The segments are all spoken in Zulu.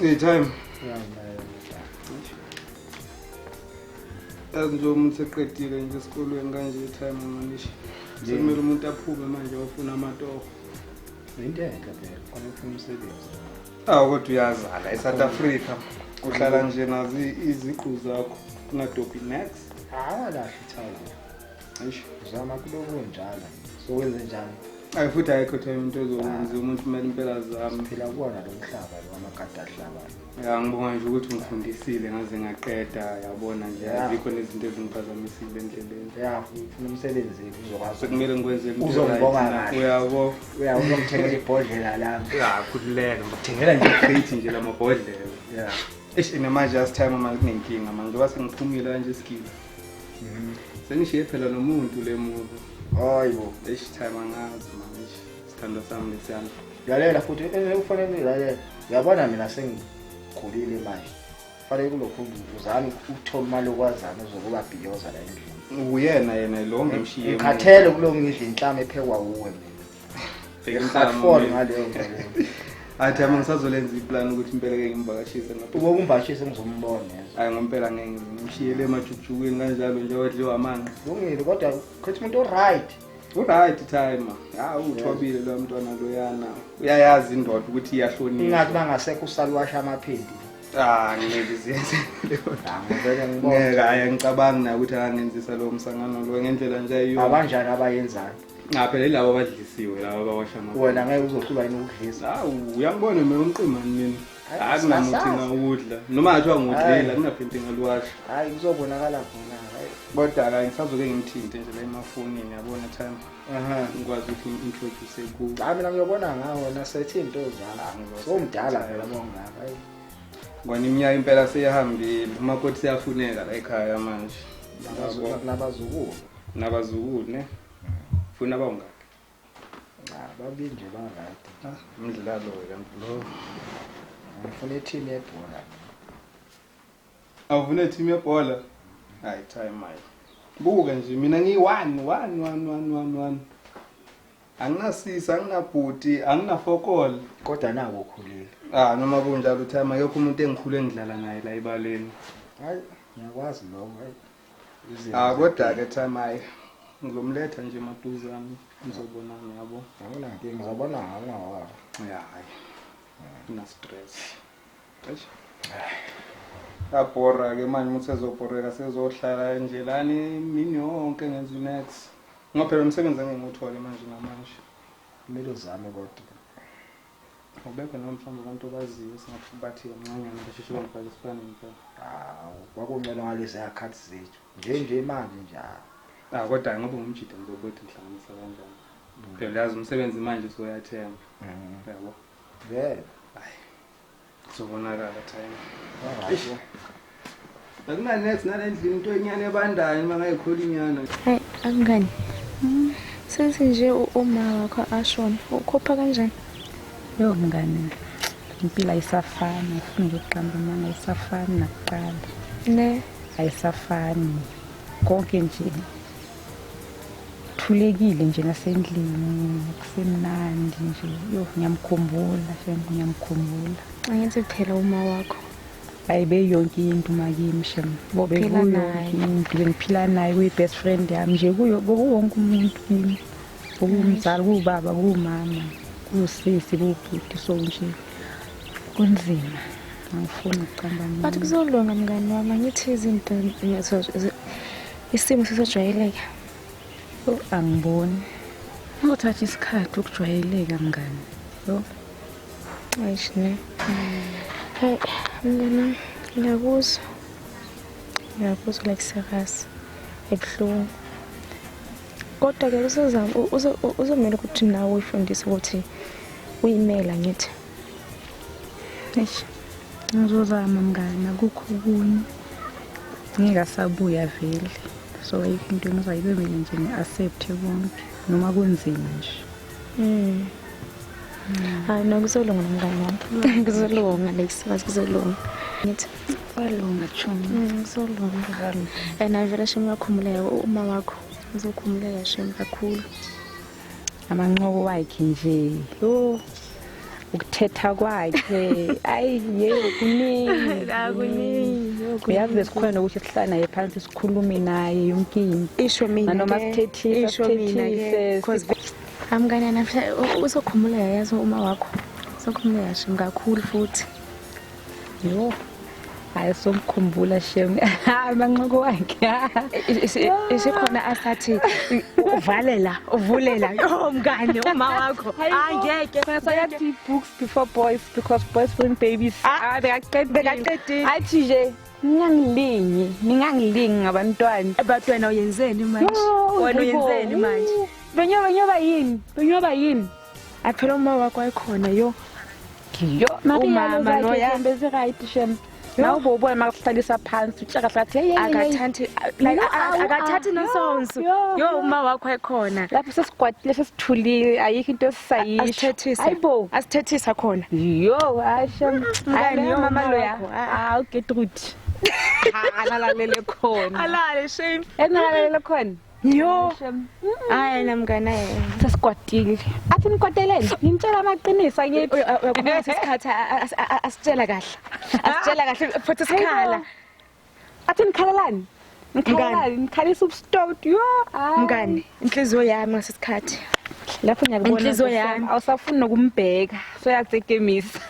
Hey time. Yazi nje umuntu seqedile nje esikolweni kanje time manisha. Sekumele umuntu aphume manje ofuna amatoho. Into enhle phela, khona ufuna umsebenzi. Awu kodwa uyazala eSouth Africa. Uhlala nje nazi iziqu zakho ungadobhi next. Awalahli ithawula. Eish. Zama kuloku njalo. So wenze njani? Ayi futhi ayikho time into ezokwenza umuntu kumele impela zami. Phila kuwona lo mhlaba lo amagada ahlabayo. Ya ngibonga nje ukuthi ungifundisile ngaze ngaqeda yabona nje Ya. azikho nezinto ezingiphazamisile endleleni. Ya, ufuna umsebenzi uzokwazi. Sekumele ngikwenze into Uzongibonga right na. kahle. Uyabo. Uya uzongithengela ibhodlela lami. Ya khululeka ngikuthengela nje crate nje lamabhodlela. Ya. Eish ene manje last time manje kunenkinga manje ngoba sengiphumile kanje esigila. Sengishiye phela nomuntu le muntu. Hayibo. Eish time angazi manje. Sithandwa sami lesiyana. Lalela futhi kufanele lalela. Uyabona mina sengikhulile manje. Kufanele kulokhu uzame ukuthola imali okwazana uzokuba bhiyoza la endlini. Uyena yena lo ngimshiye. Ngikhathele kulo ngidla inhlama ephekwa wuwe mina. Bheka inhlama Ngikhathele mina. ngaleyo nto leyo. Athi ama ngisazolenza iplan ukuthi impela ke ngimvakashise ngapha. Ube umvashise ngizombona yezo. Hayi ngompela ngeke ngimshiyele emajukujukwini kanjalo nje wadliwa amanqe. Lungile kodwa khetha umuntu o-right. Uright timer. Hawu uthobile lo mntwana loyana. Uyayazi indoda ukuthi iyahlonishwa. Ingathi bangasekho usaluwasha amaphenti. Ah ngeke izenze leyo nto. Ah, ngivele ngibone. Ngeke hayi angicabangi naye ukuthi angenzisa lowo msangano lo ngendlela nje ayiyo. Abanjani abayenzayo? Cha phela yilabo abadlisiwe laba abawasha amaphenti. Wena ngeke uzohlulwa yini ukudlisa. Hawu uyangibona mina umqimani mina. Hayi, Akunamuthi asazi. ngawudla. Noma ngathiwa ngudlela Hayi. kunaphenti ngaluwasha. Hayi kuzobonakala khona hayi. Kodwa la ngisazoke ngimthinte nje la emafonini yabona time. Aha. Ngikwazi ukuthi ngi-introduce ku. Cha mina ngiyobona ngawo nasethi into zami. Ah, ngizosetha. Sowumdala phela uma ungaka. Hayi. Ngona iminyaka impela seyahambile. Umakoti seyafuneka la ekhaya manje. Yabo. Nabazukulu. Nabazukulu ne. Funa bawungaki? Cha babili nje ba-right. Ah, umdlalo kanti lo. Ngifuna i-team yebhola. Awuvune team yebhola? Hayi time hayi. Buka nje mina ngiyi 1 1 1 1 1 1. Anginasisi, anginabhuti, anginafokol. Kodwa naku ukhulile. Ah noma kunjalo time akekho umuntu engikhule ngidlala naye la ebaleni. Hayi ngiyakwazi lokho hayi. Izinto Ah kodwa ke time hayi. Ngizomletha nje maduzane ngizobonana yabo. Awunankinga ngizobona ngawo ungawari. Ya hayi. Una stress. Eish. Yabhora ke manje umuntu sezobhoreka sezohlala nje lani imini yonke ngenza next. Ngoba phela umsebenzi angeke ngiwuthole manje namanje. Kumele uzame kodwa. Ubekho noma mhlawumbe abantu abaziyo singathi bathi kancanyana basheshe bangifake esifaneni phela. Hawu kwakungcono ngalezi khathi zethu. Nje nje manje nje. ah. Ah kodwa ngoba ngumjida ngizobuthi ngihlanganisa kanjani. Phela uyazi umsebenzi manje soyathenga. Yabo. Vele. Kuzobonakala time. Alright. Akunanext nalendlini into enyane ebandayo uma ngayikhula inyana. Hayi, angani. Sensi nje uma wakho ashona. Ukhopha kanjani? Yo mngani, impilo ayisafani, ufuna nje ukuqamba amanga ayisafani nakuqala. Ne. Ayisafani. Konke nje thulekile nje nasendlini, kusemnandi nje. Yo ngiyamkhumbula, shem ngiyamkhumbula. Angithi phela uma wakho. Hayi beyonke into makimi shem. Uphila Bekuyo naye. yonke into bengiphila naye kuyi best friend yami nje kuyo wonke umuntu kimi. Kuwumzali, kuwubaba, kuwumama, kuwusisi, kuwubhuti so nje kunzima. Angifuni ukuqamba Bathi amanga. kuzolunga mngani wami. Angithi izinto isimo sisojwayeleka. Yo, angiboni. Ngothatha isikhathi ukujwayeleka mngani. Yo, Eish ne. Hayi, mngani wami, ngiyakuzwa. Ngiyakuzwa like serious. Ebuhlungu. Kodwa ke uzozama uzomela ukuthi nawe uyifundise ukuthi uyimela ngithi. eish. Ngizozama mngani, akukho okunye. Ngeke asabuya vele. So ayikho into engizoyibemele nje ngi-accept konke noma kunzima nje. Hayi no kuzolunga mngani wami. Kuzolunga like serious kuzolunga. Ngithi Kwalunga chomi. kuzolunga. And avela shem uyakhumuleka uma wakho. Uzokhumuleka shem kakhulu. Amanqoko wakhe nje. Yo. Ukuthetha kwakhe ayi yebo kuningi akuningi uyazi besikhona nokuthi sihlala naye phansi sikhulume naye yonke into isho mina nanoma sithethise isho mina ke cause amngane namhla uzokhumula yazi uma wakho uzokhumula yasho kakhulu futhi yo hayi somkhumbula shem amanqoko wakhe isikhona asathi uvalela uvulela yo mngane uma wakho angeke sayathi books before boys because boys bring babies bekaqedile athi nje ningangilingi ngabantwana abantwana uyenzeni manje wena uyenzeni manje benyoba yini aphela uma wakho ayikhona yo yo umama loya bese right shem nawu ubona makuhlalisa phansi utshaka hlathi hey akathathi like akathathi nonsense yo uma wakho ayikhona lapho sesikwatile sesithulile ayikho into esisayisho hayibo asithethisa khona yo ashem hayi mama loya awu Gertrude alalele khona alale shame enalalele khona yo hayi namngane sesikwatile athi nikwateleni ngimtshela amaqiniso angithi uyakubona isikhathi asitshela kahle futhi sikhala athi nikhalelani nikhalisa ubustowed yo mngane inhliziyo yami ngasesikhathi lapho ngiyakubona inhliziyo yami awusafuni nokumbheka soyatsekemisa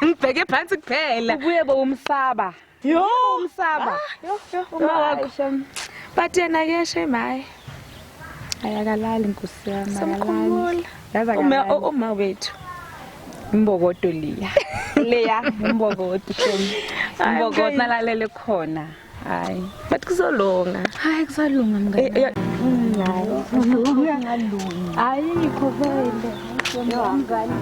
ngibheke phansi kuphela ubuye bomsaba yo umsaba yo uma wakho but yena ke shame hayi ayakalali nkosi yami samkhumbula uma wethu imbokodo leya imbokodo shame imbokodo nalalele khona hayi but kuzolunga hayi kuzolunga mngane hayi ayikho vele mngane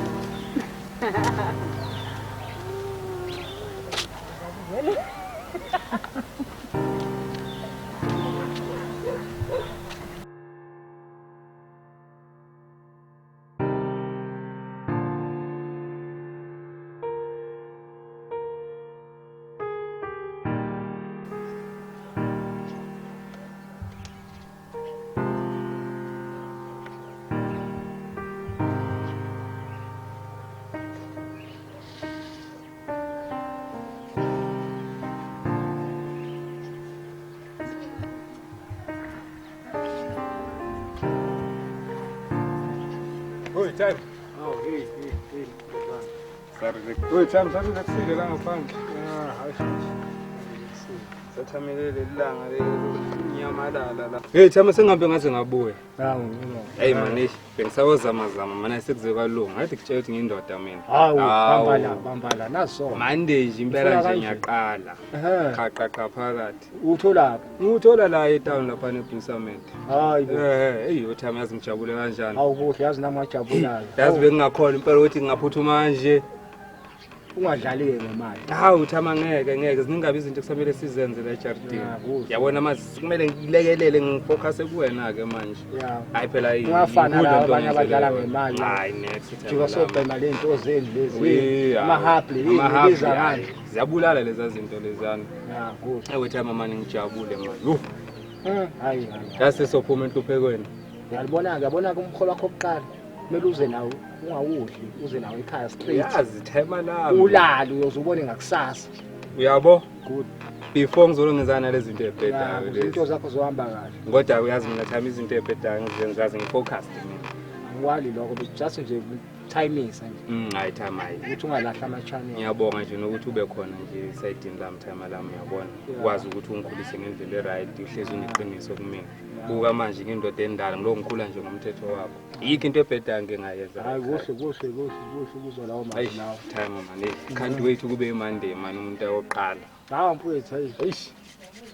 Time. Oh, hey. Sorry. Oi, time, sorry, nakusile la ngaphandle. Ah, hayi. Sathamelele ilanga leli la. Hey, time sengihambe ngaze ngabuya. Hawu, hey manish, bengisawozama zama mana sekuze kwalunga. Ngathi kutshela ukuthi ngiyindoda mina. Hawu, bambala naso. Manje nje impela nje ngiyaqala. Qha phakathi. Utholaphi? Nguthola la etown lapha neBusamende. Hayi. Hey, yo time yazi ngijabule kanjani. Hawu kuhle yazi nami ngajabulayo. Yazi bengingakhona impela ukuthi ngingaphuthuma kanje. Ungadlali ke ngemali. Hawu thama ngeke ziningabe izinto kusamele sizenze la eJardini. Yabona manje kumele ngilekelele ngifocus kuwena ke manje. Hayi phela ungafana la abanye abadlala ngemali. Hayi next. Jika sobhema le nto zenu lezi. Amahabli ibiza kanje. Ziyabulala lezi zinto lezana. Ya kuhle. Ewe thama manje ngijabule manje. Yo. Hayi. Yase sophuma enhluphekweni. Ngiyalibona ke yabona ke umkholo wakho oqala. Kumele uze nawo ungawudli uze nawo ekhaya straight. Yazi timer lami. Ulale uyoze ubone ngakusasa. Uyabo? Good. Before ngizolungizana lezi zinto ebhedayo lezi. Izinto zakho zohamba kahle. Kodwa uyazi mina time izinto ebhedayo ngizenza ngifocused mina. Angiwali lokho just nje timisa nje. Hayi time hayi. Ukuthi ungalahla ama channel. Ngiyabonga nje nokuthi ube khona nje esayidini lami time lami uyabona. Ukwazi ukuthi ungikhulise ngendlela eright, uhlezi uneqiniso kumina. Buka manje ngindoda endala ngilo ngikhula nje ngomthetho wakho. Yikho into ebhedayo ngingayenza. Hayi kuhle kuzwa lawo manje lawo. Time man. Can't wait ukube Monday man umuntu ayoqala. Hawu mfowethu hayi. Eish.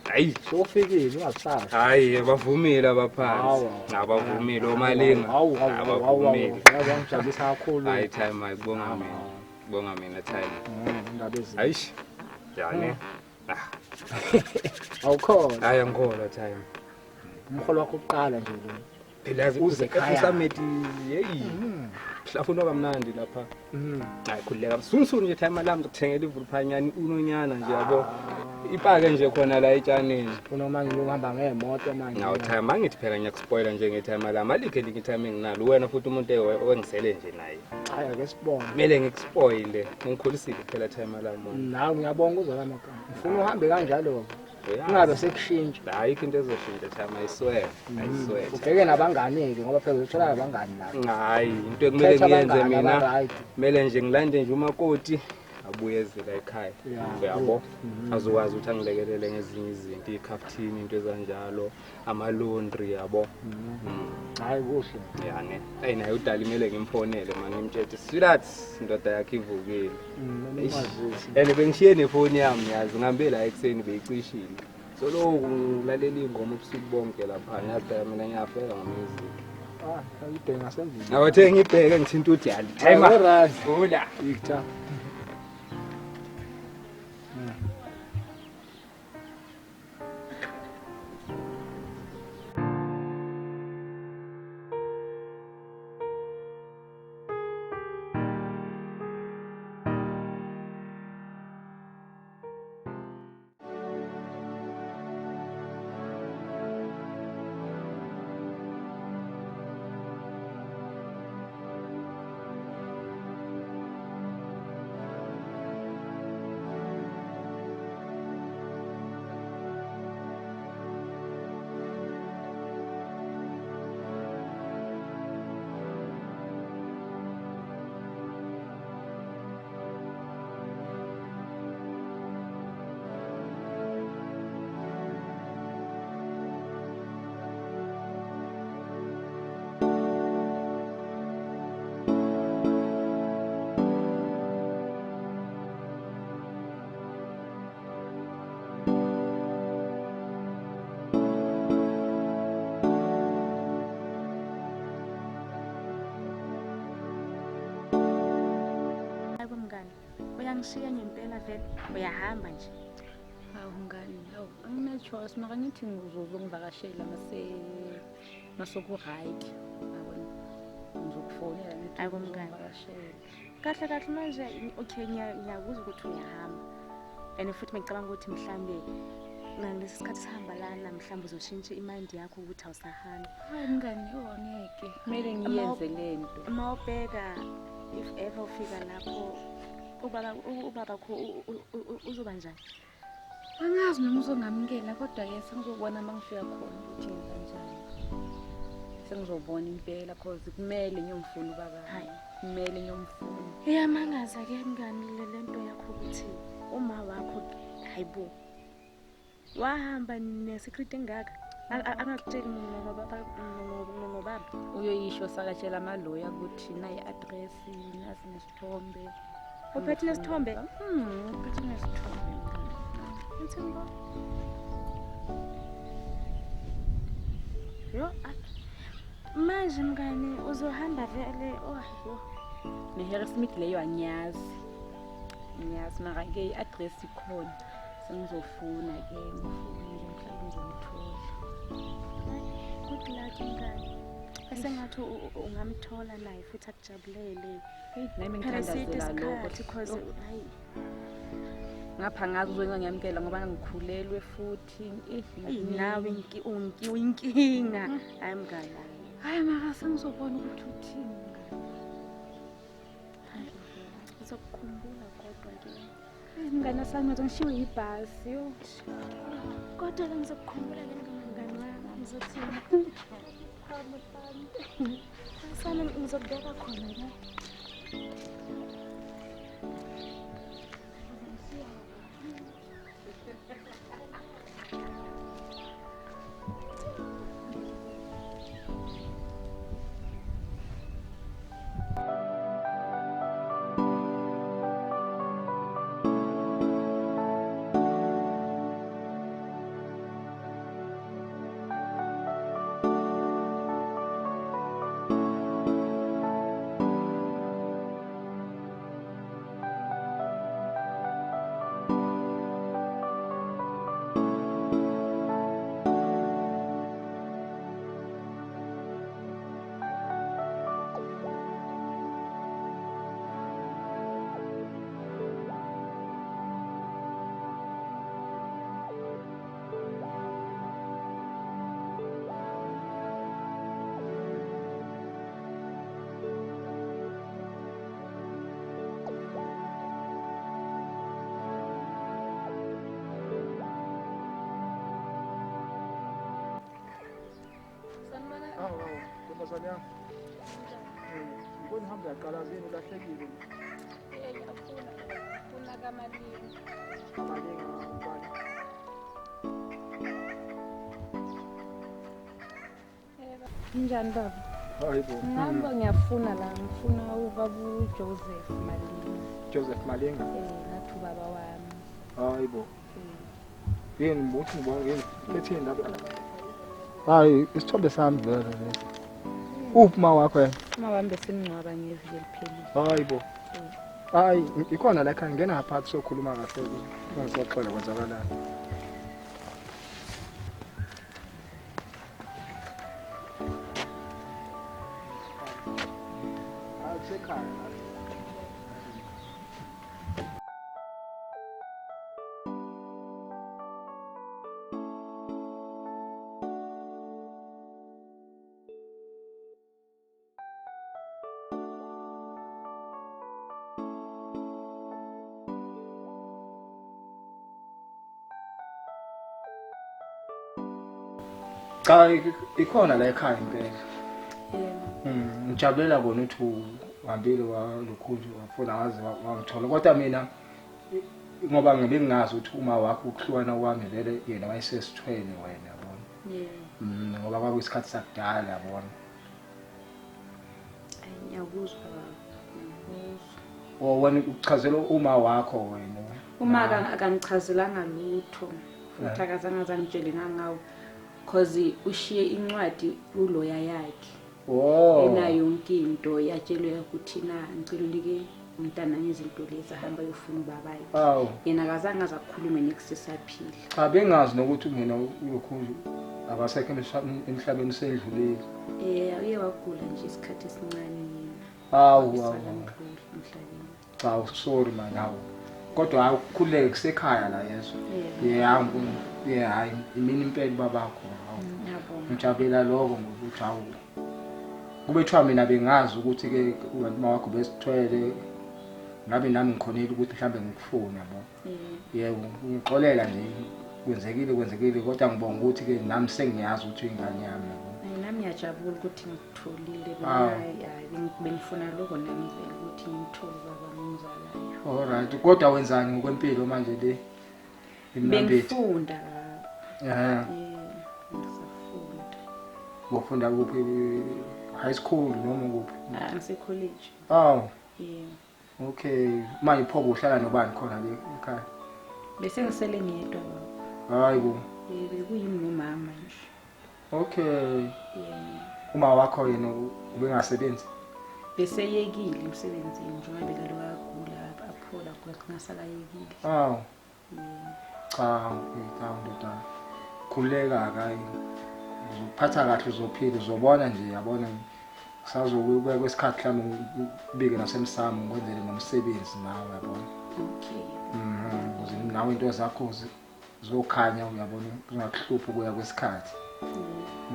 Hayi sofikile ungakusasa. Hayi bavumile abaphansi. Abavumile omalinga. Hawu. Ngiyabongijabulisa kakhulu. Hayi time hayi bonga mina. Bonga mina time. Indaba ezinhle. Hayish. Yani. Awukhona. Hayi angikholwa time. Umholo wakho uqala nje lo. Phela uze ekhaya. Usameti hey. Hlafuna kamnandi lapha. Hayi khululeka. Sunsuni nje timer lami ngikuthengela ivuluphanyana unonyana nje yabo. Ipake nje khona la etshaneni. Funa manje ukuhamba ngemoto manje. Nawu time angithi phela ngiyakuspoila nje nge-timer lami. Alikho elinye i-time enginalo. Wena futhi umuntu engisele nje naye. Hayi ake sibone. Kumele ngikuspoile. Ngikhulisile phela timer lami. Nawe ngiyabonga uzwa lamagama. Ngifuna uhambe kanjalo. Ungabe sekushintsha. Hayi into ezoshintsha time I swear. I swear. Ubheke nabangani ke ngoba phela uzothola abangani lapho. Hayi into ekumele ngiyenze mina. Kumele nje ngilande nje umakoti abuye la ekhaya. Uyabo? Azokwazi ukuthi angilekelele ngezinye izinto, ikhaftini into ezanjalo, ama laundry yabo. Hayi kuhle. Yani. Hey naye udali kumele ngimfonele manje ngimtshele sweetheart indoda yakhe ivukile. And bengishiye nefoni yami yazi ngihambe la ekuseni beyicishile. So lokhu ngilalela ingoma ubusuku bonke lapha ngiyazi mina ngiyafela ngomusic. Ah, ayibheke ngasendlini. Ngawathe ngibheke ngithinta uDyali. Timer. Vula. Victor. Uyangishiya ngempela vele uyahamba nje. Hawu mngani, hawu angina choice mara ngithi ngizozongivakashela mase right. Yabona ngizokufonela ngithi ngizongivakashela. Kahle kahle manje okay ngiyakuzwa ukuthi uyahamba. And futhi ngicabanga ukuthi mhlambe ngalesi sikhathi sihamba lana mhlambe uzoshintsha imind yakho ukuthi awusahambi. Hayi mngani, ngeke. Kumele ngiyenze lento. Mawubheka if ever ufika lapho ubaba kho uzoba njani? Angazi noma uzongamukela kodwa ke sengizobona mangifika khona ukuthi ngikanjani. Sengizobona impela cause kumele ngiyomfuna ubaba. Hayi, kumele ngiyomfuna. Iyamangaza ke mngani lento yakho ukuthi uma wakho hayibo. Wahamba nesecret engaka. Angakutsheli ngobaba. Uyoyisho sakatshela amaloya ukuthi nayi address nasi nesithombe. Uphethe nesithombe? Uphethe nesithombe. Ngithemba. Yo, manje mngani uzohamba vele oh yo. Ne-Harrismith leyo angiyazi. Ngiyazi mara ke i-address ikhona. Sengizofuna ke ngifuna nje mhlawumbe ngizomthola. Good luck mngani. Esengathi ungamthola naye futhi akujabulele. Hey, nami ngithandazela lokho because hayi ngapha ngazi uzongiyamkela ngoba ngikhulelwe futhi. Nawe inkinga. Hayi mngani. Hayi mara sengizobona ukuthi uthini mngani. Ngizokukhumbula kodwa ke. Mngani sami ngishiwe ibhasi yo. Kodwa ke ngizokukhumbula ke mngani wami ngizothini. Sana ngizokubeka khona la. Ntombazane yami. Ngibona uhambe uyaqalazini ulahlekile. Ngiyafuna kaMalinga. Amalinga ubani? Njani baba? Hayibo. Ngihamba ngiyafuna la, ngifuna ubaba uJoseph Malinga. Joseph Malinga. Ngathi ubaba wami. Hayibo. Yini mbuthi ngibona yini? Lethini indaba. Hayi, isithombe sami vele lesi. Uphi ma wakho yena? Uma wami besimngcwaba ngeviki eliphelile. Hayibo. Hayi, ikhona la ekhaya ngena ngaphansi sokhuluma kahle. Ngizoxola kwenzakalani. Akusekhaya. Cha, ikhona la ekhaya impela. Yebo. Ngijabulela kona ukuthi uhambile walokhu wafuna waze wangithola, kodwa mina ngoba ngibe ngingazi ukuthi uma wakho ukuhlukana kwami vele yena wayesesithwele wena yabona. Yebo. Ngoba kwakuyisikhathi sakudala yabona. Ayi ngiyakuzwa baba. Ngiyakuzwa. O wena uchazela uma wakho wena. Uma akangichazelanga lutho futhi akazange azangitshele ngangawo. Cause ushiye incwadi kuloya yakhe. Oh. Enayo yonke into yatshelwe ukuthi na ngicela unike umntana izinto lezi ahamba yofuna ubabayi. Awu. Yena akazange azakhulume nekusesaphila. Cha bengazi nokuthi mina ulokhu abasekho emhlabeni sendlulile. Uye wagula nje isikhathi esincane yena. Awu. Emhlabeni. Cha sorry man hawu. Kodwa awukhuleke kusekhaya la yezo. Yeah, yeah, hayi imini impela babakho. Ngiyabonga. Ngijabulela lokho ngokuthi hawu. Kube thiwa mina bengazi ukuthi ke uma wakho besithwele ngabe nami ngikhonile ukuthi mhlambe ngikufuna yabo. Yebo, ngixolela nje kwenzekile kodwa ngibonga ukuthi ke nami sengiyazi ukuthi ingane yami yabo. Nami ngiyajabula ukuthi ngikutholile bengifuna lokho nami vele ukuthi ngithole baba ngimzalayo. All right, kodwa wenzani ngokwempilo manje le? Bengifunda. Ngisafunda. Ufunda kuphi? High school noma kuphi? Ngise college. Oh. Yeah. Okay, manje pho uhlala nobani khona le ekhaya? Bese ngisele ngedwa baba. Hayibo. Bekuyimi nomama nje. Okay. Yeah. Uma wakho yena ubengasebenzi? Bese yekile emsebenzini njengoba bekaloku agula aphola kungasalayekile. Aw. Cha, ndoda. Khuleka kayi. Uzophatha kahle uzophila uzobona nje yabona. Kusazokuya kwesikhathi mhlawumbe ubike nasemsamo ngikwenzele nomsebenzi nawe yabona. Okay. Ukuze nawe into zakho zokhanya uyabona kungakuhluphi ukuya kwesikhathi.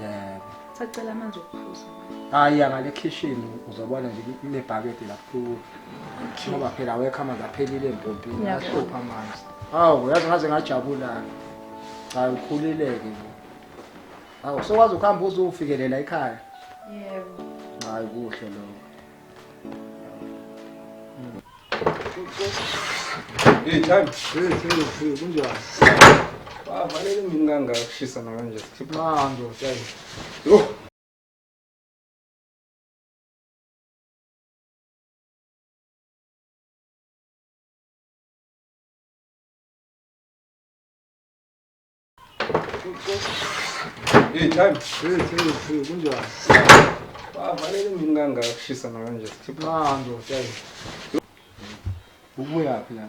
Yebo. Sacela amanzi okuphuza. Hayi ngale kitchen uzobona nje kunebhakede lapho. Ngoba phela awekho amanzi aphelile empompini ahlupha amanzi. Hawu yazi ngaze ngajabula. Cha ukhulileke nje. Hawu sokwazi ukuhamba uzofikelela ekhaya. Yebo. Hayi kuhle lokho. Hey time. Hey kunjani? Bavalele mina kangaka kushisa nakanje. Manje uyayi. Yo. Hey time. Hey kunjani? Bavalele mina kangaka kushisa nakanje. Manje uyayi. Ubuyaphi la?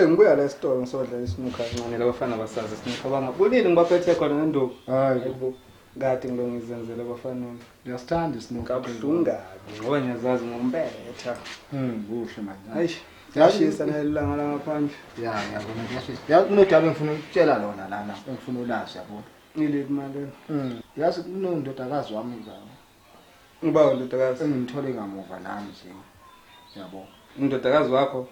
Ngibuya la esitolo ngisodla isinukha kancane labafana basazi isinukha bangabonile ngibaphethe khona ngenduku. Hayi bo. Kade ngilongizenzele abafana. Ngiyasithanda isinukha. Kabuhlungu kabi ngoba ngiyazazi ngompetha. Kuhle manje. Hayi, siyashisa nelanga la ngaphandle. Ya, kona kuyashisa. Yazi kunodaba engifuna ukutshela lona lana, engifuna ulazi yabona. Ngiliphi mali? Yazi kunondodakazi wami njalo. Ngiba undodakazi. Engimthole ngamuva nami nje. Yabo. Undodakazi wakho?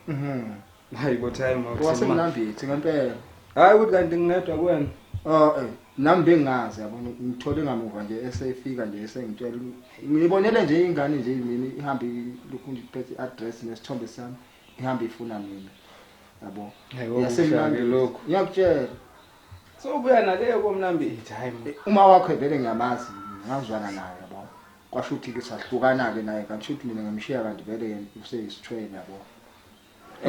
Hayi bo time Wasemnambithi ngempela. Hayi ukuthi kanti ngingedwa kuwena. Oh nami bengazi yabona ngithole ngamuva nje esefika nje esengitshela ngibonele nje ingane nje mina ihambe lokhu ngiphethe i-address nesithombe sami ihambe ifuna mina yabo. Yasemnandi lokho. Ngiyakutshela. So ubuya naleyo komnambithi hayi uma wakho vele ngiyamazi ngazwana naye yabo. Kwasho ukuthi ke sahlukana ke naye kanti ukuthi mina ngimshiya kanti vele yena useyisithwele yabo.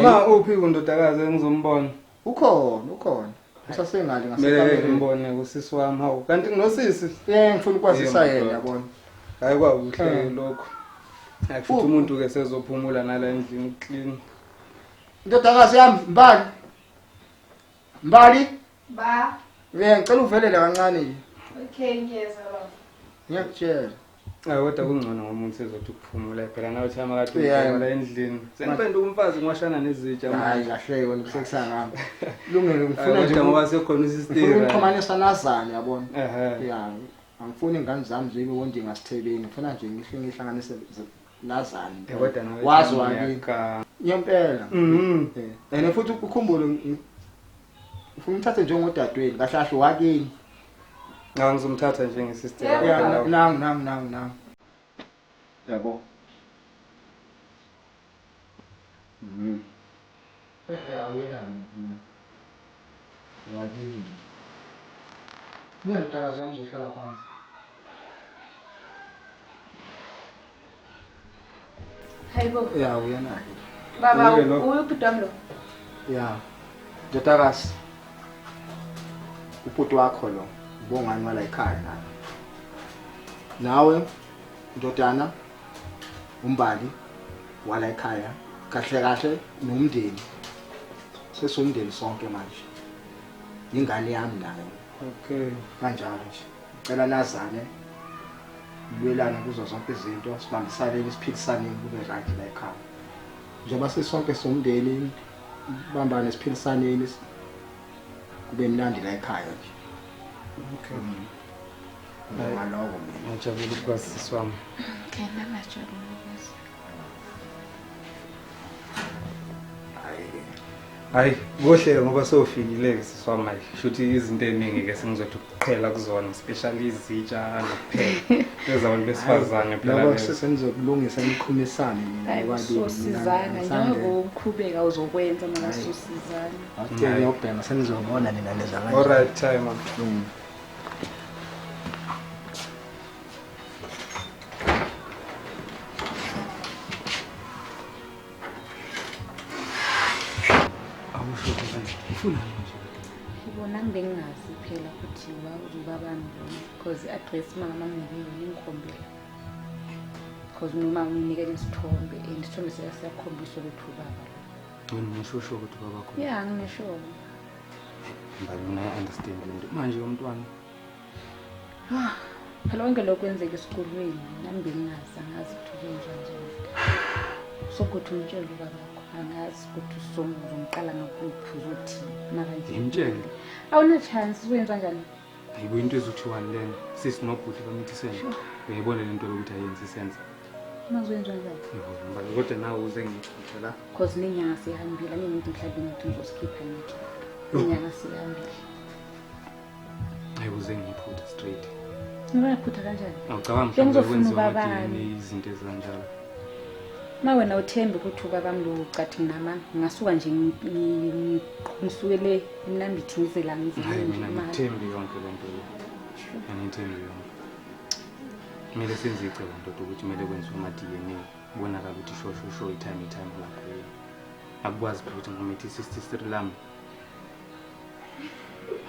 Ma uphi undodakazi engizombona? Ukhona. Usasengali ngasekamele ngimbone kusisi wami hawu kanti nginosisi. Ngifuna ukwazisa yena yabona. Hayi kwakuhle lokho. Hayi futhi umuntu ke sezophumula nala endlini clean. Ndodakazi yami Mbali. Mbali? Ba. Ngicela uvelele kancane nje. Okay ngiyeza baba. Ngiyakutshela. Hayi kodwa kungcono ngomuntu sezothi ukuphumula phela nawe thama kade uphumula endlini. Seniphenduka umfazi ngiwashana nezitsha manje. Hayi kahle wena kusekisa ngami. Lungile ngifuna nje ngoba sekhona isister. Ngifuna ukuxhumanisa nazane yabona. Yeah, angifuni ingane zami zibe wondinga sithebeni. Ngifuna nje ngihle ngihlanganise nazane. Kodwa nawe wazi wakini. Ngempela. And futhi ukukhumbule ngifuna umthathe njengodadweni kahle kahle wakini. Ngizomthatha njengesister. Yeah, nang. Yabo. Wakini. Ngiyantakaza ngizohlala phansi. Hayibo. Yeah, uyena. Baba, uyubhuti wami lo? Yeah. Ndodakazi. Ubhuti wakho lo, ubongani wala ekhaya nawe. Nawe ndodana uMbali wala ekhaya kahle kahle nomndeni. Sesumndeni sonke manje. Ingane yami nayo. Okay. Kanjalo nje. Ngicela nazane. Lwelana kuzo zonke izinto, sibambisaneni siphilisane kube right la ekhaya. Njengoba sisonke somndeni bambane siphilisaneni kube mnandi la ekhaya nje. Okay. Ngaloko mina. Ngijabule ukwazi sisi wami. Okay, nami ngijabule ukwazi. Hayi, kuhle ngoba sewufikile ke sisi wami manje. Shuthi izinto eziningi ke sengizothi ukuqhela kuzona, especially izitsha nokupheka. Ezabantu besifazane phela. Lokho sesenizokulungisa niqhumisane nina nobabili. Sosizana njengoba uqhubeka uzokwenza maka sosizana. Okay, ngiyobhema senizobona nina neza kanje. All right, time. Ngibona ngibengazi phela ukuthi ubabami lona because i-address mama nginikele ngikhombela because noma nginikele isithombe and isithombe siyakhombisa ukuthi ubaba lo. Ngisho ukuthi ubaba wakho. Yeah, ngisho. Mbali mina I understand lento. Manje umntwana. Phela konke lokho kwenzeka esikolweni nami bengingazi angazi ukuthi kwenziwa njani. Sokuthi umtshele ubaba angazi ukuthi uzomqala ngakuphi uzothini manje. Ngimtshele. Awuna chance uzoyenza kanjani? Hayibo into ezothiwani lena. Sisi nobhuti bamithisene. Uyayibona lento lokuthi ayenzi sense. Mazoyenza kanjani? Yebo, mbali kodwa nawe uze ngithuthe la. Cause nenyanga sihambile angithi mhlawumbe ngithi ngizosikipha ngeke. Inyanga sihambile. Hayi uze ngiphutha straight. Ngiyaphutha kanjani? Awucabanga mhlawumbe kwenziwa ama-DNA izinto ezikanjalo. Ma wena uthembe ukuthi ubaba lo ucathi nginamanga ngasuka nje ngisukele emnambithi ngize la ngize mina ngithembi yonke lento le. Angithembi yonke. Kumele senze icebo ndoda ukuthi kumele kwenziwe ama-DNA kubonakala ukuthi sho i-time lapho. Akukwazi phela ukuthi ngimithe i-sister lami.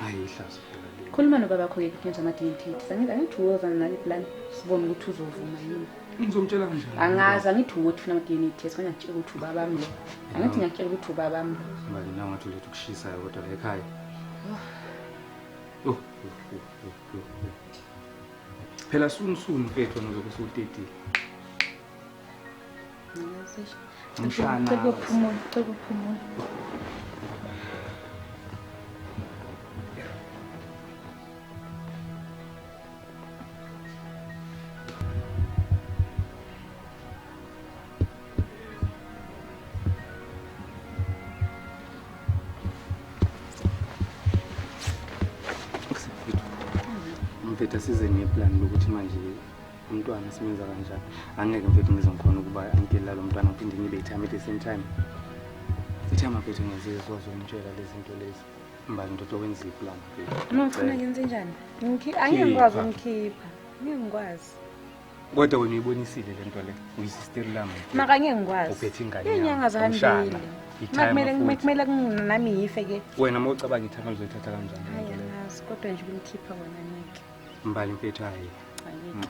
Hayi ihlazo phela le. Khuluma nobaba wakho ke ukuthi ngenza ama-DNA test. Angithi uwoza nale plan sibone ukuthi uzovuma yini. Ngizomtshela kanjani? Angazi angithi ukuthi ufuna ama-DNA test kodwa ngiyakutshela ukuthi ubabami lo. Angithi ngiyakutshela ukuthi ubabami lo. Mbali nawe ngathi uletha ukushisayo kodwa la ekhaya. Oh. Phela soon mfethu wena uzobe usutetile. Mshana. Cela ukuphumula. Mfethu asize neplan lokuthi manje umntwana simenza kanjani. Angeke mfethu ngize ngikhona ukuba angikela lo mntwana ngiphinde ngibe i-time at the same time. I-time mfethu ngiyazizwa zomtshela lezi zinto lezi. Mbali ndoda wenza iplan mfethu. Uma ufuna ngenze njani? Angeke ngikwazi umkhipha. Angeke ngikwazi. Kodwa wena uyibonisile le nto le. Uyisisteri lami. Maka angeke ngikwazi. Uphethe ingane yami. Inyanga Umshana. zihambile. I-timer futhi. Kumele nami ngife ke. Wena uma ucabanga i-timer uzoyithatha kanjani le Hayi nto leyo? angazi kodwa nje ukumkhipha kona ngeke. Mbali mfethu hayi. Angeke.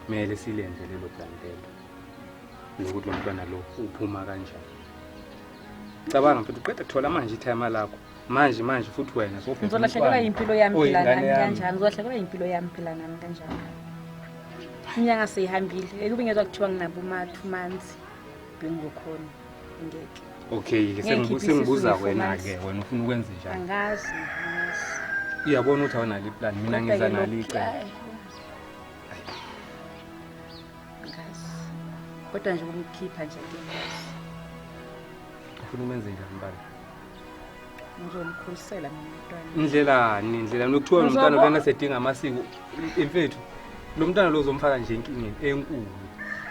Kumele silenze lelo plan lelo. Lokuthi lo mntwana lo uphuma kanjani. Cabanga mfethu uqeda kuthola manje i-timer lakho. Manje manje futhi wena sowuphethe Ngizolahlekelwa umntwana. impilo yami phela Oyingane nami yami. kanjani? Ngizolahlekelwa impilo yami phela nami kanjani? Inyanga seyihambile. Ekube ngezwa kuthiwa nginabo ma 2 months bengizokhona. Ngeke. Okay ke Ngeke ngikhiphe sengibuza isisu wena nge-four ke wena ufuna ukwenza njani? Angazi, angazi. Uyabona ukuthi awunalo iplan mina Kodwa ngiza ke nalo lokhu- icala. Ayi, angazi. Kodwa nje ukumkhipha nje ngeke. Ufuna umenze njani mbali? Ngizomkhulisela mina umntwana. Indlelani indlela lokuthiwa lo mntwana Ngizobo- lona sedinga amasiko imfethu. Lo mntwana lo uzomfaka nje enkingeni enkulu.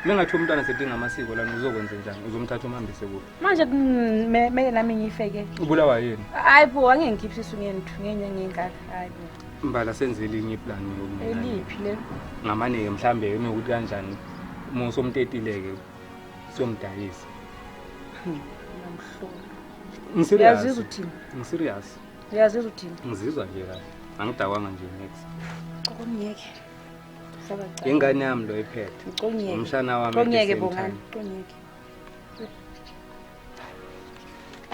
Mengathi umntwana sedinga amasiko lana uzokwenza njani? Uzomthatha umhambise kuphi? Manje kumele nami ngife ke. Ubulawa yini? Hayi bo, angeke ngikhiphe isisu ngentu ngenyanga engaka. Hayi bo. Mbala senze elinye iplan yokumina. Eliphi le? Ngamane-ke mhlambe enokuthi kanjani uma usomtetile-ke siyomdayisa. Ngamhlolo. Ngiserious. Uyazizwa uthini? Ngiserious. Uyazizwa uthini? Ngizizwa nje kahle. Angidakwanga nje next. Qongiyeke. Sabacala. Ingane yami lo iphethe. Qongiyeke. Umshana wami at the Qongiyeke same bongani. time. Qongiyeke.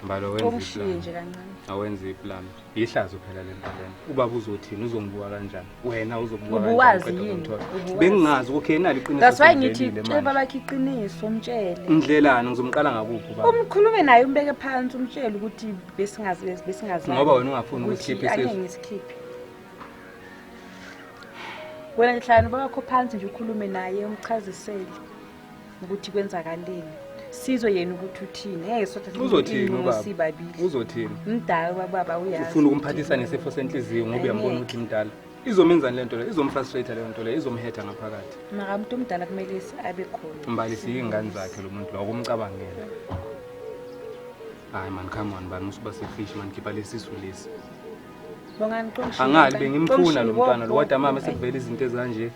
Mbalo wenza Qongishiye iplan. nje kancane. Awenze iplan. Ihlazo phela le nto lena. Ubaba uzothini? Uzongibuka kanjani? Wena uzokubuka Ubuwazi kanjani? yini? uqeda ukuthola? Ubuwazi. Bengingazi okay nali iqiniso. That's why ngithi selivelile tshela manje. babakhe iqiniso umtshele. Indlelani ngizomqala ngakuphi ubaba? Umkhulume naye umbeke phansi umtshele ukuthi besingazi besingazi. Ngoba wena ungafuni ukusikhipha isisu. Angeke ngisikhiphe. Wena nje hlala nobabakho phansi nje ukhulume naye umchazisele ukuthi kwenzakaleni. Sizwe yena ukuthi uthini. Ngeke sothatha Uzothini ubaba? sibabili. Uzothini? Mdala ubaba uyazi. Ufuna ukumphathisa nesifo senhliziyo ngoba uyambona Angeke. ukuthi mdala. Izomenzani le nto le? Izomfrustrate leyo nto le, izomhetha ngaphakathi. Mara umuntu omdala kumele abe khona. Mbali siyingane zakhe lo muntu lo akumcabangela. Hayi man come on bani usuba sefish man khipha lesisu lesi. Bongani qongishiye. Angali bengimfuna lo mntwana lo kodwa mama sekuvela izinto ezikanje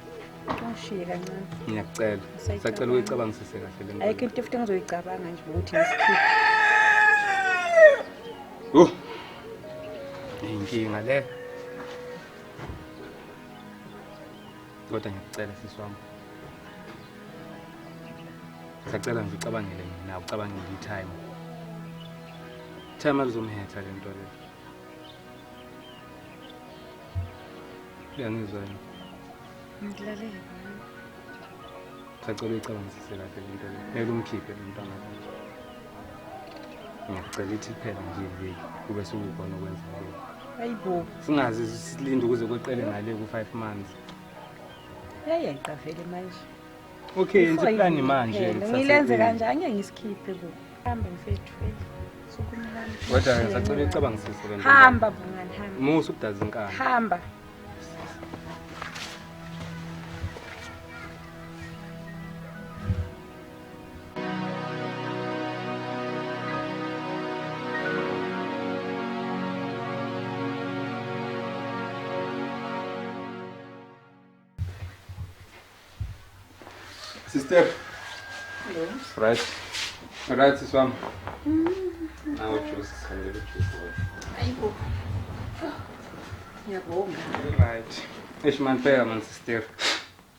Qongishiye kancane. ngiyakucela. Sacela uyicabangisise kahle le nto. Ayikho into futhi engizoyicabanga nje ukuthi ngisikhiphe. Oh. Inkinga le. Kodwa ngiyakucela sisi wami. Sacela nje ucabangele mina, ucabangele i-time. Time alizomhetha le nto le. Uyangizwa yini? Ngilalele. Sacela uyicabangisise kahle le nto le. Kumele umkhiphe lo mntwana lo. Ngiyakucela ithi kuphela nje iviki kube sekukhona okwenzakele. Hayibo. Singaze silinde ukuze kweqele ngale ku-5 months. Yayeqa vele manje. Okay, yenza Before iplani iviki manje. iphele. kusase Ngilenze early. kanje angeke ngisikhiphe bo. Hamba mfethu. Hey. Sukumela. Kodwa ngisacela uyicabangisise le nto. Hamba bongani hamba. Musa ukudaza inkani. Hamba. Sister. Right. Right sisi wami. Nawu juice, sithengele juice. Hayibo. Ngiyabonga. Right. Eish man bheka man sister.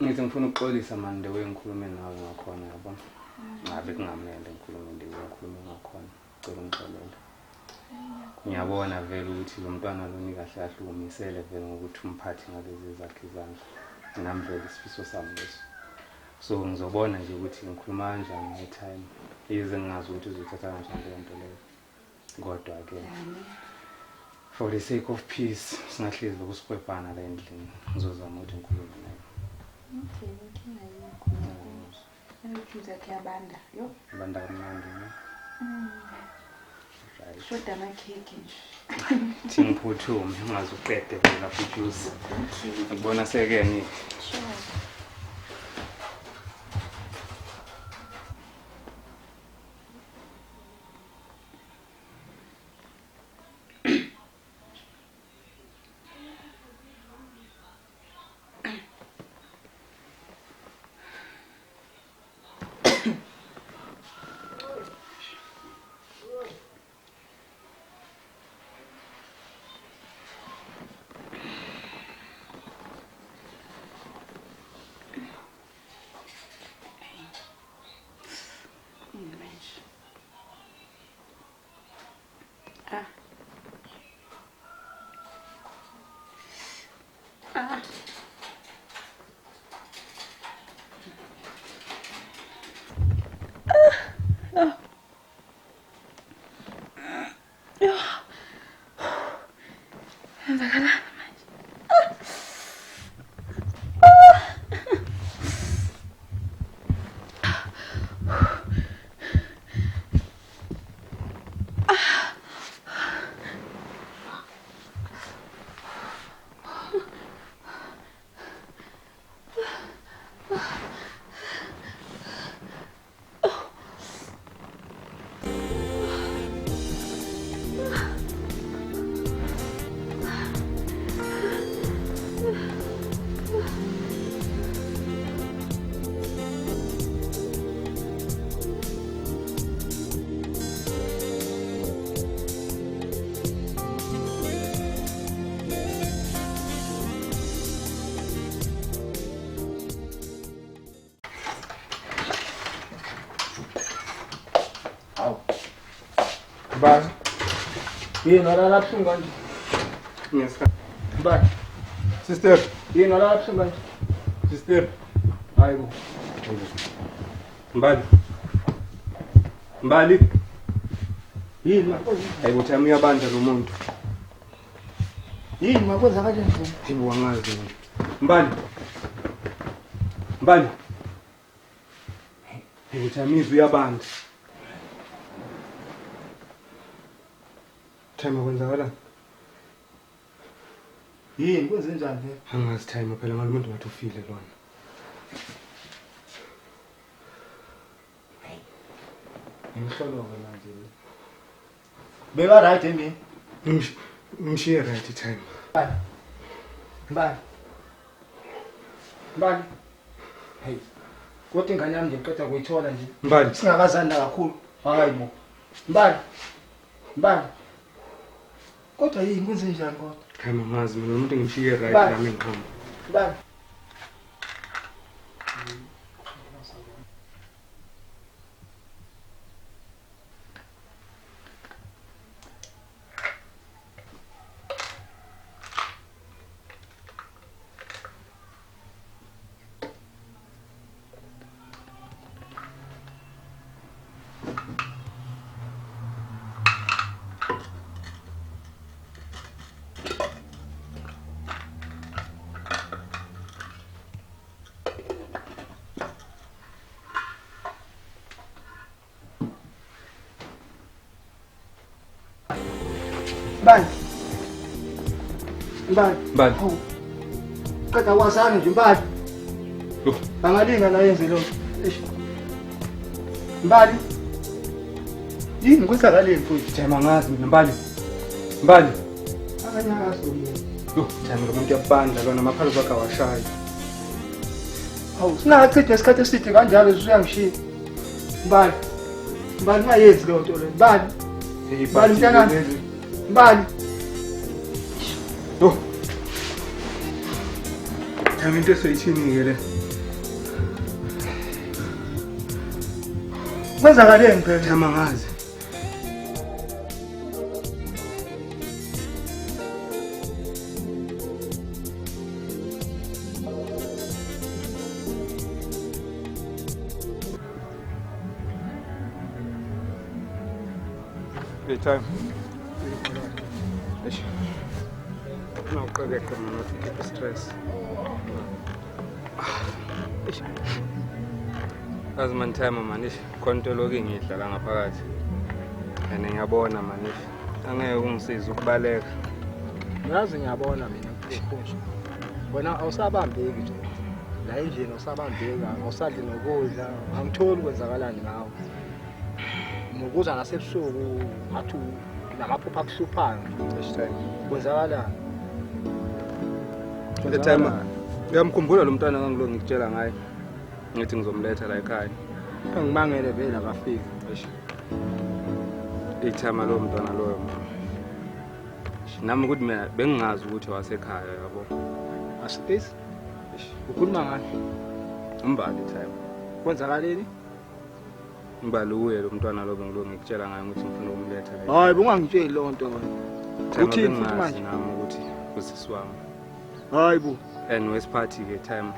Ngithi ngifuna ukuxolisa man the way ngikhulume nawe ngakhona yabona. Ngabe kungamele ngikhulume the way ngikhulume ngakhona. Cela ungixolele. Ngiyabona vele ukuthi lo mntwana loni kahle kahle umisele vele ngokuthi umphathe ngalezi zakhe izandla. Nami vele isifiso sami leso. So ngizobona nje ukuthi ngikhuluma kanjani nge-time. Yize ngingazi ukuthi uzoyithatha kanjani leyo nto leyo. Kodwa ke for the sake of peace singahlezi lokhu sikwebhana la endlini. Ngizozama ukuthi ngikhulume naye. Okay, inkinga ayikho. Ijuice yakhe yabanda. Yo. Abantu kamnandi ne? Right. Shoda amakhekhe nje. Thi ngiphuthume ungaze uqede phela futhi. Ngibona seke ngi. Sure. Bani? Yini walala buhlungu kanje? Yes. Bani? Sister, yini walala buhlungu kanje? Sister. Hayibo. Mbali. Mbali. Yini ma? Hayibo thami uyabanda lo muntu. Yini ma kwenza kanje nje? Hayibo angazi mina. Mbali. Mbali. Hayibo thami uyabanda. Time kwenzakala. Yini kwenze njani le? Angazi time phela ngalo muntu ngathi ufile lona. Ngihlolo ke manje le. Beka right emini. Ngimshiye right time. Bani. Bani. Bani. Hey. Kodwa ingane yami nje ngiqeda kuyithola nje. Mbali. Singakazani kakhulu. Hayibo. Mbali. Mbali. Kodwa yini kwenze njani kodwa? Hayi mangazi mina umuntu ngimshiye right nami ngiqhamba. Bani. Mbali. Mbali. Mbali. Qeda wazana nje Mbali. Bangalinga la yenze lo. Mbali. Yini kwenzakaleni mfowethu? Thema angazi mina Mbali. Mbali. Akanyakazi lo muntu. Yo, thema lo muntu uyabanda lona amaphalo bakhe awashayi. Hawu, singachitha isikhathi eside kanjalo usuyangishiya. Mbali. Mbali ungayenzi leyo nto leyo. Mbali. Mbali mntanami. Mbali. Yo. Thema into esoyithini ke le. Kwenzakaleni phela? Thema angazi. Hey, time. Eish. Nawuqeqe mina not keep stress. Eish. Azi man time man eish khona into lokhu ngiyidlala ngaphakathi. And ngiyabona manje angeke ungisize ukubaleka. Ngazi ngiyabona mina kukhosha. Wena awusabambeki nje. La endlini awusabambeki, awusadli nokudla, angitholi kwenzakalani ngawe. Nokuza nasebusuku ngathi namaphupha akuhluphayo nje. Kwenzakalani? The time uyamkhumbula lo mntwana ngangilo ngikutshela ngaye. Ngithi ngizomletha la ekhaya. Ngimangele vele akafiki. Ithama lo mntwana loyo. Nami ukuthi mina bengingazi ukuthi wasekhaya yabo. Asipesi? Ukhuluma ngani? Umbali time. Kwenzakaleni? Umbali uye lo mntwana lo bengilo ngikutshela ngaye ukuthi ngifuna ukumletha la. Hayi bungangitsheli lo nto wena. Uthini futhi manje nami ukuthi usisi wami. Hayi bo. And wesiphathi ke time.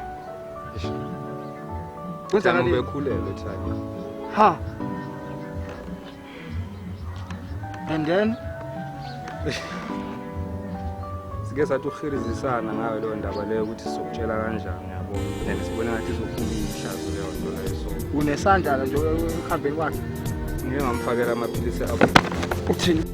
Kwenzakaleni? Ubekhulelwe time. Ha. And then sike sathi uhirizisana ngayo leyo ndaba leyo ukuthi sizokutshela kanjani yabo. And sibona ngathi izophuma ihlazo leyo nto leyo so. Unesandla nje ekuhambeni kwakhe. Ngike ngamfakela amaphilisi abo. Uthini?